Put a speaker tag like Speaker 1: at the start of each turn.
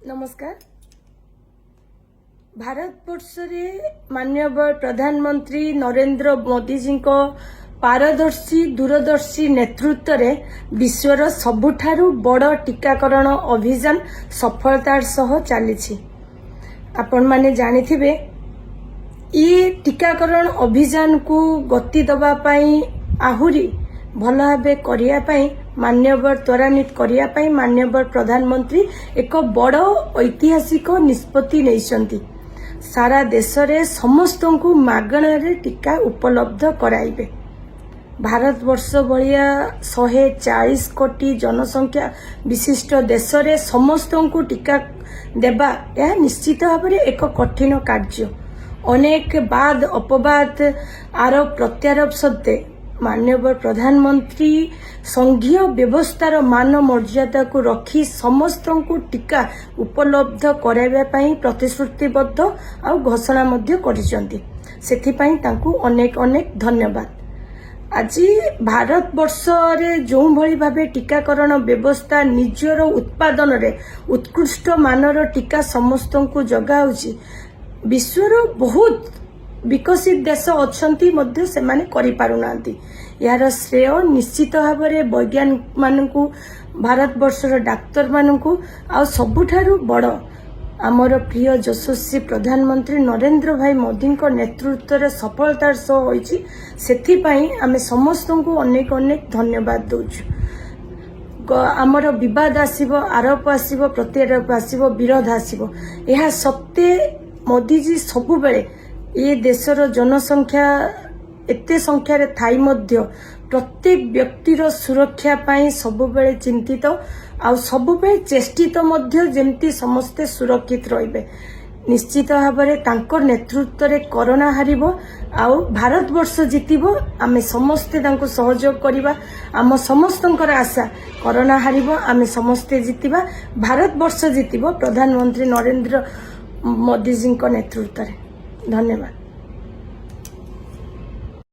Speaker 1: ନମସ୍କାର। ଭାରତବର୍ଷରେ ମାନ୍ୟବର ପ୍ରଧାନମନ୍ତ୍ରୀ ନରେନ୍ଦ୍ର ମୋଦିଜୀଙ୍କ ପାରଦର୍ଶୀ, ଦୂରଦର୍ଶୀ ନେତୃତ୍ୱରେ ବିଶ୍ୱର ସବୁଠାରୁ ବଡ଼ ଟୀକାକରଣ ଅଭିଯାନ ସଫଳତାର ସହ ଚାଲିଛି। ଆପଣମାନେ ଜାଣିଥିବେ, ଇ ଟୀକାକରଣ ଅଭିଯାନକୁ ଗତି ଦେବା ପାଇଁ, ଆହୁରି ଭଲ ଭାବେ କରିବା ପାଇଁ, ମାନ୍ୟବର ତ୍ୱରାନ୍ୱିତ କରିବା ପାଇଁ ମାନ୍ୟବର ପ୍ରଧାନମନ୍ତ୍ରୀ ଏକ ବଡ଼ ଐତିହାସିକ ନିଷ୍ପତ୍ତି ନେଇଛନ୍ତି। ସାରା ଦେଶରେ ସମସ୍ତଙ୍କୁ ମାଗଣାରେ ଟୀକା ଉପଲବ୍ଧ କରାଇବେ। ଭାରତବର୍ଷ ଭଳିଆ 140 କୋଟି ଜନସଂଖ୍ୟା ବିଶିଷ୍ଟ ଦେଶରେ ସମସ୍ତଙ୍କୁ ଟୀକା ଦେବା, ଏହା ନିଶ୍ଚିତ ଭାବରେ ଏକ କଠିନ କାର୍ଯ୍ୟ। ଅନେକ ବାଦ ଅପବାଦ, ଆରୋପ ପ୍ରତ୍ୟାରୋପ ସତ୍ତ୍ୱେ ମାନ୍ୟବର ପ୍ରଧାନମନ୍ତ୍ରୀ ସଂଘୀୟ ବ୍ୟବସ୍ଥାର ମାନ ମର୍ଯ୍ୟାଦାକୁ ରଖି ସମସ୍ତଙ୍କୁ ଟୀକା ଉପଲବ୍ଧ କରାଇବା ପାଇଁ ପ୍ରତିଶ୍ରୁତିବଦ୍ଧ ଆଉ ଘୋଷଣା ମଧ୍ୟ କରିଛନ୍ତି। ସେଥିପାଇଁ ତାଙ୍କୁ ଅନେକ ଅନେକ ଧନ୍ୟବାଦ। ଆଜି ଭାରତବର୍ଷରେ ଯେଉଁଭଳି ଭାବେ ଟୀକାକରଣ ବ୍ୟବସ୍ଥା ନିଜର ଉତ୍ପାଦନରେ ଉତ୍କୃଷ୍ଟ ମାନର ଟୀକା ସମସ୍ତଙ୍କୁ ଯୋଗାଉଛି, ବିଶ୍ୱର ବହୁତ ବିକଶିତ ଦେଶ ଅଛନ୍ତି ମଧ୍ୟ ସେମାନେ କରିପାରୁନାହାନ୍ତି। ଏହାର ଶ୍ରେୟ ନିଶ୍ଚିତ ଭାବରେ ବୈଜ୍ଞାନିକମାନଙ୍କୁ, ଭାରତବର୍ଷର ଡାକ୍ତରମାନଙ୍କୁ ଆଉ ସବୁଠାରୁ ବଡ଼ ଆମର ପ୍ରିୟ ଯଶସ୍ୱୀ ପ୍ରଧାନମନ୍ତ୍ରୀ ନରେନ୍ଦ୍ର ଭାଇ ମୋଦିଙ୍କ ନେତୃତ୍ୱରେ ସଫଳତାର ସହ ହୋଇଛି। ସେଥିପାଇଁ ଆମେ ସମସ୍ତଙ୍କୁ ଅନେକ ଅନେକ ଧନ୍ୟବାଦ ଦଉଛୁ। ଆମର ବିବାଦ ଆସିବ, ଆରୋପ ଆସିବ, ପ୍ରତ୍ୟାରୋପ ଆସିବ, ବିରୋଧ ଆସିବ। ଏହା ସତ୍ତ୍ୱେ ମୋଦିଜୀ ସବୁବେଳେ ଏ ଦେଶର ଜନସଂଖ୍ୟା ଏତେ ସଂଖ୍ୟାରେ ଥାଇ ମଧ୍ୟ ପ୍ରତ୍ୟେକ ବ୍ୟକ୍ତିର ସୁରକ୍ଷା ପାଇଁ ସବୁବେଳେ ଚିନ୍ତିତ ଆଉ ସବୁବେଳେ ଚେଷ୍ଟିତ ମଧ୍ୟ, ଯେମିତି ସମସ୍ତେ ସୁରକ୍ଷିତ ରହିବେ। ନିଶ୍ଚିତ ଭାବରେ ତାଙ୍କ ନେତୃତ୍ୱରେ କରୋନା ହାରିବ ଆଉ ଭାରତବର୍ଷ ଜିତିବ। ଆମେ ସମସ୍ତେ ତାଙ୍କୁ ସହଯୋଗ କରିବା। ଆମ ସମସ୍ତଙ୍କର ଆଶା, କରୋନା ହାରିବ, ଆମେ ସମସ୍ତେ ଜିତିବା, ଭାରତବର୍ଷ ଜିତିବ ପ୍ରଧାନମନ୍ତ୍ରୀ ନରେନ୍ଦ୍ର ମୋଦିଜୀଙ୍କ ନେତୃତ୍ୱରେ। ଧନ୍ୟବାଦ।